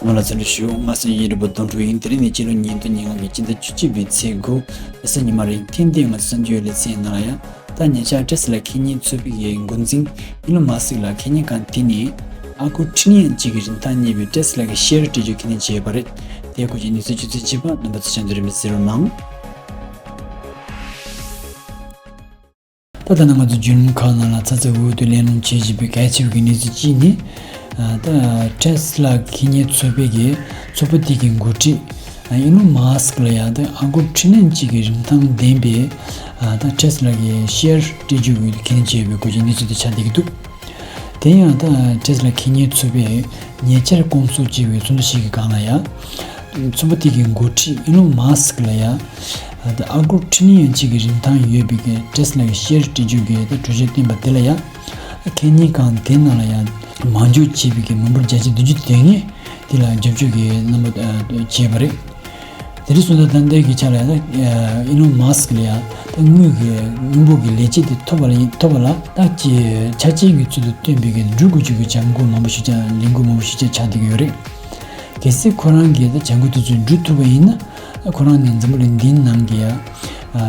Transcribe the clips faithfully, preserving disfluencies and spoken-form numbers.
རྣམ་པ་ཚོ་ལ་ཞུ། ང་སང་ཉིན་རིན་པོ་དོན་གྲུབ་ཡིན། དེ་རིང་ནི་སྤྱི་ལོ་ཉིས་སྟོང་ཉེར་ལྔ་གི་སྤྱི་ཟླ་བཅུ་གཅིག་པའི་ཚེས་དགུ། ཨེ་ས་ཉི་མ་རེད། ཐེངས་འདིའི་ང་ཚོ་གསར་འགྱུར་ལེ་ཚན་ནང་ལ་ཡང་ད་ཉེ་ཆར་ཊེ་སི་ལ་ཁེ་ཉིན་ཚོགས་པའི་གི་འགོ་འཛིན་ཨི་ལོན་མཱ་སི་ལ་ཁེ་ཉིན་གང་དེ་ནས་ཨ་སྒོར་ཊི་རི་ལི་ཡན་གཅིག་གི་རིན་ཐང་རྙེད་པའི་ཊེ་སི་ལ་གི་ཤེར་སྤྲད་རྒྱུ་ཁས་ལེན་བྱས་པ་རེད། དེའི་སྐོར་གྱི་གནས་ཚུལ་ཆུ་ཚོད་གཅིག་པ་རྣམ་པ་ཚོ་ཆ་འདོད་རིན་པོ་གཟིགས་རོགས་གནང་། ད་ལྟ་ན་ང་ཚོ་བརྒྱུད་ལམ་ཁག་ནང་ལ་ཚ་ཚ་འུར་འུར་དུ་གླེང་སློང་བྱེད་བཞིན་པའི་གལ་ཆེ་བའི་གནས་ཚུལ་གཅིག་ནི། ཨ་ད་ཊེ་སི་ལ་ཁེ་ཉིན་ཚོགས་པའི་གི་ཚོགས་པ་དེ་གི་འགོ་ཁྲིད་ཨ་ཨི་ལོན་མཱ་སི་ལ་ཡ་ད་ཨ་སྒོར་ཊི་རི་ལི་ཡན་གཅིག་གི་རིན་ཐང་ལྡན་པའི་ཨ་ད་ཊེ་སི་ལ་གི་ཤེར་སྤྲད་རྒྱུ་གི་ཁས་ལེན་བྱས་པའི་སྐོར་གྱི་གནས་ཚུལ་དེ་ཆགས་བསྡད་ཀྱི་འདུག་དེ་ཡང་ད་ཊེ་སི་ལ་ཁེ་ཉིན་ཚོགས་པས་ཉེ་ཆར་སྐོང་ཚོགས་བྱས་པའི་ཚོགས་འདུ་ཞིག་གི་སྒང་ལ་ཡ། ཚོགས་པ་དེ་གི་འགོ་ཁྲིད་ཨི་ལོན་མཱ་སི་ལ་ཡ། ད་ཨ་སྒོར་ཊི་རི་ལི་ཡན་གཅིག་གི་རིན་ཐང་ཡོད་པའི་གི་ཊེ་སི་ལ་གི་ཤེར་སྤྲད་རྒྱུ་གི་ད་གྲོས་ཆོད་བཏོན་པ་དེ་ལ་ཡ། ཁེ་ཉིན་གང་དེ་ནང་ལ་ཡ། མ་འཇོག་བྱས་པའི་གི་མི་འབོར་བརྒྱ་ཆ་བདུན་ཅུ་དོན་ལྔ་དེ་ལ་རྒྱབ་སྐྱོར་གི་རྣམ་པ་བྱས་པ་རེད། དེ་རིང་སོང་ཙང་ད་ལྟའི་གི་ཆ་ལ་ཡ་ད་ཨི་ལོན་མཱ་སི་ལ་ཡ་ད་དངུལ་གི་དངུལ་འབོར་གི་ལས་བྱེད་དེ་ཐོབ་པ་ལ་ཐོབ་པ་ལ་ད་ཅི་ཆ་རྐྱེན་གྱི་ཚུལ་དུ་བཏོན་པའི་གི་འགྲུབ་དགོས་རྒྱུ་གི་བྱ་འགུལ་མང་པོ་ཞིག་ཀྱང་ལས་འགུལ་མང་པོ་ཞིག་ཀྱང་ཆགས་བསྡད་ཀྱི་ཡོད་རེད། གལ་སྲིད་ཁོ་རང་གིས་ད་བྱ་འགུལ་དེ་ཚོ་འགྲུབ་ཐུབ་པ་ཡིན་ན། ཁོ་རང་ནི་འཛམ་བུ་གླིང་འདིའི་ནང་གི་ཡ།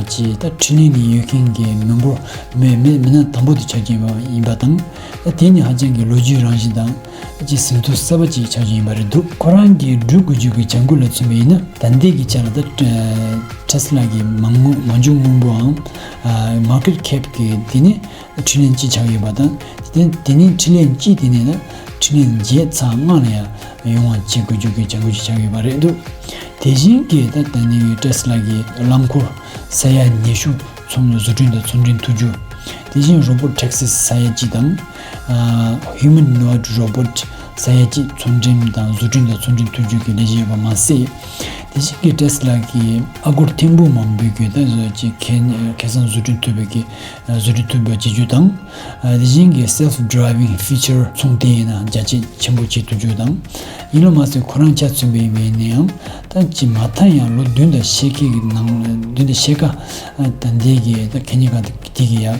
ཅེས་ད་ཊི་རི་ལི་ཡན་ནས་ཡོད་མཁན་གྱི་མི་འབོར་མི་མི་མི་སྣ་དང་པོ་དེ་ཆགས་ཀྱི་ཡིན་པ་དང་། དེ་ནི་ཧ་ཅང་གི་ལོ་རྒྱུས་རང་བཞིན་དང་། ཅེས་ཟིན་ཐོ་གསར་པ་ཅིག་ཆགས་ཀྱི་ཡིན་པ་རེད་འདུག་ཁོ་རང་གིས་བསྒྲུབ་དགོས་རྒྱུ་གི་བྱ་འགུལ་ལ་མཚོན་པ་ཡིན་ན། ད་ལྟའི་གི་ཆ་ལ་ད་ཊེ་སི་ལ་གི་མ་དངུལ་མ་འཇོག་དངུལ་འབོར་འམ། མར་ཀེཊ་ཁེབ་གི་དེ་ནི། ཊི་རི་ལི་ཡན་གཅིག་ཆགས་ཡོད་པ་དང་། དེ་དེ་ནས་ཊི་རི་ལི་ཡན་གཅིག་དེ་ནས་ན་ཊི་རི་ལི་ཡན་བརྒྱད་ཚེག་ལྔ་ལ་ཡང་ཡོང་བ་བྱེད་དགོས་རྒྱུ་གི་བྱ་འགུལ་ཅིག་ཆགས་ཡོད་པ་རེད་འདུག་དེ་བཞིན་གྱི་ད་ད་ནི་ཊེ་སི་ལ་གི་རླངས་འཁོར་ས་ཡ་ཉི་ཤུ་ཚོང་བཟོ་སྐྲུན་དང་ཚོང་འདྲེན་ཐུབ་རྒྱུ། དེ་བཞིན་རོ་བོ་ཊེག་སི་ས་ཡ་གཅིག་དང་། ཧིའུ་མན་ནོའིཌ་རོ་བོ་ཊི་ས་ཡ་གཅིག་ཚོང་འདྲེན་དང་བཟོ་སྐྲུན་དང་ཚོང་འདྲེན་ཐུབ་རྒྱུ་གི་ལས་གཞི་ཡོད་པ་མ་ཟད། དེ་བཞིན་གྱི་ཊེ་སི་ལ་གི་ཨ་སྒོར་ཐེར་འབུམ་མང་པོའི་གི་ད་བཟོ་ཅིག་ཁེ་ཁེ་བཟང་བཟོ་སྐྲུན་ཐུབ་པའི་གི་བཟོ་སྐྲུན་ཐུབ་པ་བྱེད་རྒྱུ་དང་། དེ་བཞིན་གྱི་self driving feature ཚོང་དེ་ཡིན་ན་རྒྱ་ཆེ་ཆེན་པོ་བྱེད་ཐུབ་རྒྱུ་དང་། ཡིན་ལ་མ་ཟད་ཁོ་རང་ཆ་མཚོན་པའི་མིན་ནའང་ད་ཅི་མ་མཐའ་ཡང་ལོ་བདུན་དང་ཕྱེད་ཀའི་ནང་བདུན་དང་ཕྱེད་ཀ་ད་འདས་ཀྱི་ད་ཁེ་ཉིན་གང་དེ་གི་ཡ་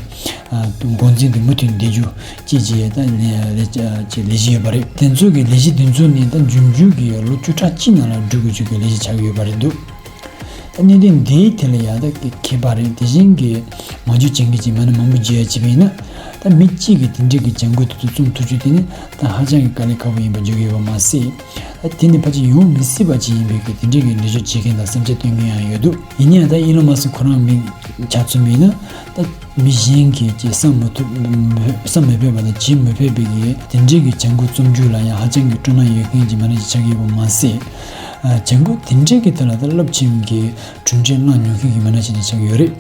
འགོ་འཛིན་དུ་མུ་མཐུད་བསྡད་རྒྱུ་ཅི་བྱས་ད་ལས་ལས་ལས་བཞི་ཡོད་པ་རེད། དེ་ཚོ་གི་ལས་གཞི་དེ་ཚོ་ནི་ད་འབྱུང་འགྱུར་གྱི་ལོ་བཅུ་ཕྲག་གཅིག་ནང་ལ་འགྲུབ་དགོས་རྒྱུ་གི་ལས་གཞི་ཆགས་ཀྱི་ཡོད་པ་རེད་འདུག་ད་གནད་དོན་འདིའི་ཐད་ལ་ཡང་ད་མཁས་པ་རེད། དེ་བཞིན་གྱི་མ་འཇོག་བྱེད་མཁན་གྱི་མི་སྣ་མང་པོ་བརྗོད་ཡ་བྱས་པ་ཡིན་ན། ད་མི་གཅིག་གིས་དེ་འདྲའི་གི་བྱ་འགུལ་དེ་ཚོ་བཙུམ་ཐུབ་རྒྱུ་དེ་ནི་ད་ཧ་ཅང་གི་དཀའ་ལས་ཁག་པོ་ཡིན་པ་བརྗོད་ཀྱི་ཡོད་པ་མ་ཟད། ད་དེ་ནི་ཕལ་ཆེར་ཡོང་མི་སྲིད་པ་ཅིག་ཡིན་པའི་གི་དེ་འདྲའི་གི་འགྲེལ་བརྗོད་བྱེད་མཁན་དང་བསམ་འཆར་བཏོན་མཁན་ཡང་ཡོད་འདུག་ཡིན་ན་ཡང་ད་ཨི་ལོན་མཱ་སི་ཁོ་རང་མིང་ཆ་མཚོན་པ་ཡིན་ན། ད་མི་གཞན་གྱིས་ཀྱི་བསམ་མི་ཐུབ་བསམ་མི་ཕོད་པ་དང་བྱེད་མི་ཕོད་པའི་གི་དེ་འདྲའི་གི་བྱ་འགུལ་བཙུམ་རྒྱུ་ལ་ཡང་ཧ་ཅང་གི་སྤྲོ་སྣང་ཡོད་མཁན་གྱི་མི་སྣ་ཞིག་ཆགས་ཀྱི་ཡོད་པ་མ་ཟད། ཨ་བྱ་འགུལ་དེ་འདྲའི་གི་ཐད་ལ་ད་རླབས་ཆེན་གྱི་གྲུབ་འབྲས་བླངས་མྱོང་མཁན་གྱི་མི་སྣ་ཞིག་ཀྱང་ཆགས་ཀྱི་ཡོད་རེད།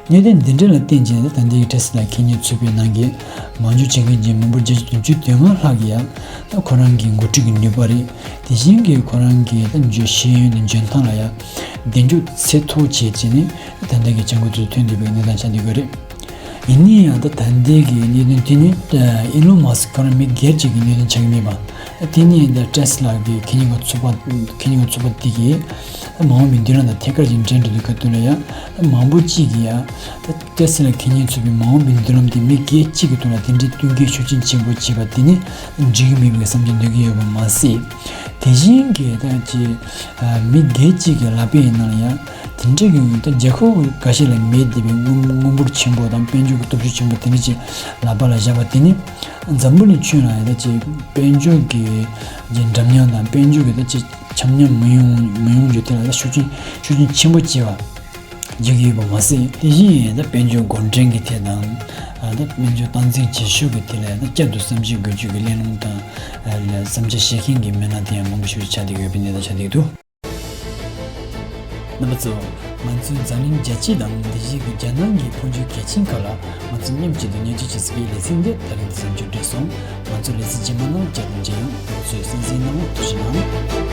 གནད་དོན་འདི་འདྲ་ལ་བརྟེན་བྱས་ད་ལྟ་འདི་གི་ཊེ་སི་ལ་ཁེ་ཉིན་ཚོགས་པའི་ནང་གི་མ་འཇོག་བྱེད་མཁན་གྱི་མི་འབོར་བརྒྱ་ཆ་བདུན་ཅུ་དོན་ལྔ་ལྷག་གིས་ཡང་ད་ཁོ་རང་གི་འགོ་ཁྲིད་ཀྱི་ནུས་པ་རེད། དེ་བཞིན་གྱི་ཁོ་རང་གི་ད་འཇོན་ཤེས་ཡོན་དང་འཇོན་ཐང་ལ་ཡང་གདེང་འཇོག་ཚད་མཐོ་བྱས་བྱས་ནས་ད་ལྟ་གི་བྱ་འགུལ་དུ་ཐོན་བསྡད་པའི་གནས་སྟངས་ཆགས་བསྡད་ཡོད་རེད། ཡིན་ན་ཡང་ད་ད་ལྟའི་གི་གནད་དོན་དེ་ནི་ཨི་ལོན་མཱ་སི་ཁོ་རང་མི་སྒེར་གཅིག་གི་གནད་དོན་ཆགས་ཀྱི་མེད་པ། དེ་ནི་ད་ཊེ་སི་ལ་གི་ཁེ་ཉིན་གང་ཚོགས་པ་ཁེ་ཉིན་གང་ཚོགས་པ་དེ་གི་མ་འོངས་པའི་མདུན་ལམ་དང་ཐད་ཀར་གྱི་འབྲེལ་འདྲ་དུས་སྐབས་དུས་ལ་ཡང་མང་པོ་གཅིག་གིས་ཡང་ད་ཊེ་སི་ལ་ཁེ་ཉིན་ཚོགས་པའི་མ་འོངས་པའི་མདུན་ལམ་དེ་མི་སྒེར་གཅིག་གི་ཐོག་ལ་དེ་འདྲའི་བསྟུན་མཁས་ཤུགས་ཆེན་ཆེན་པོ་བྱས་པ་དེ་ནི་འགྲིག་གི་མེད་པའི་བསམ་འཆར་འདོན་གྱི་ཡོད་པ་མ་ཟད། དེ་བཞིན་གྱི་ད་ཅི་མི་སྒེར་གཅིག་གི་ལག་པའི་ནང་ལ་ཡང་དེ་འདྲའི་གི་ད་རྒྱལ་ཁབ་འགའ་ཤས་ལ་མེད་བསྡད་པའི་དངུལ་དངུལ་འབོར་ཆེན་པོ་དང་དཔལ་འབྱོར་གྱི་སྟོབས་ཤུགས་ཆེན་པོ་དེ་འདྲ་ཅིག་ལག་པ་ལ་བཞག་པ་དེ་ནི་འཛམ་བུ་གླིང་ཁྱོན་ལ་ཡང་ད་ཅི་དཔལ་འབྱོར་གྱི་ཅི་འདྲ་མཉམ་དང་དཔལ་འབྱོར་གྱི་ད་ཅི་ཆ་མཉམ་མི་ཡོང་མི་ཡོང་རྒྱུ་དེ་ལ་ད་ཤུགས་རྐྱེན་ཤུགས་རྐྱེན་ཆེན་པོ་སྐྱེ་བ་བརྗོད་ཀྱི་ཡོད་པ་མ་ཟད། དེ་བཞིན་ད་དཔལ་འབྱོར་འགོ་འདྲེན་གྱི་ཐད་དང་། ད་དཔལ་འབྱོར་སྟངས་འཛིན་བྱེད་ཕྱོགས་ཀྱི་ཐད་ལ་ད་བསྐྱར་དུ་བསམ་གཞིག་དགོས་རྒྱུ་གི་གླེང་སློང་དང་། བསམ་འཆར་བཤད་མཁན་གྱི་མི་སྣ་དེ་ཡང་མང་པོ་ཞིག་ཆགས་བསྡད་ཡོད་པའི་གནས་སྟངས་ཆགས་བསྡད་འདུག་རྣམ་པ་ཚོ། ང་ཚོའི་འཛམ་གླིང་རྒྱལ་སྤྱི་དང་དེ་བཞིན་གྱི་རྒྱལ་ནང་གི་འཕོ་འགྱུར་གལ་ཆེན་ཁག་ལ་ང་ཚོ་མཉམ་གཅིག་ཏུ་བརྙས་བཅོས་བྱེད་ས་གི་ལེ་ཚན་འདི་ད་རིང་འདི་ཙམ་མཇུག་བསྒྲིལ་སོང་། ང་ཚོ་ལེ་ཚན་རྗེས་མ་ནང་བསྐྱར་དུ་མཇལ་ཡོང་། རྣམ་པ་ཚོས་གསན་གཟིགས་གནང་བར་ཐུགས་རྗེ་གནང་།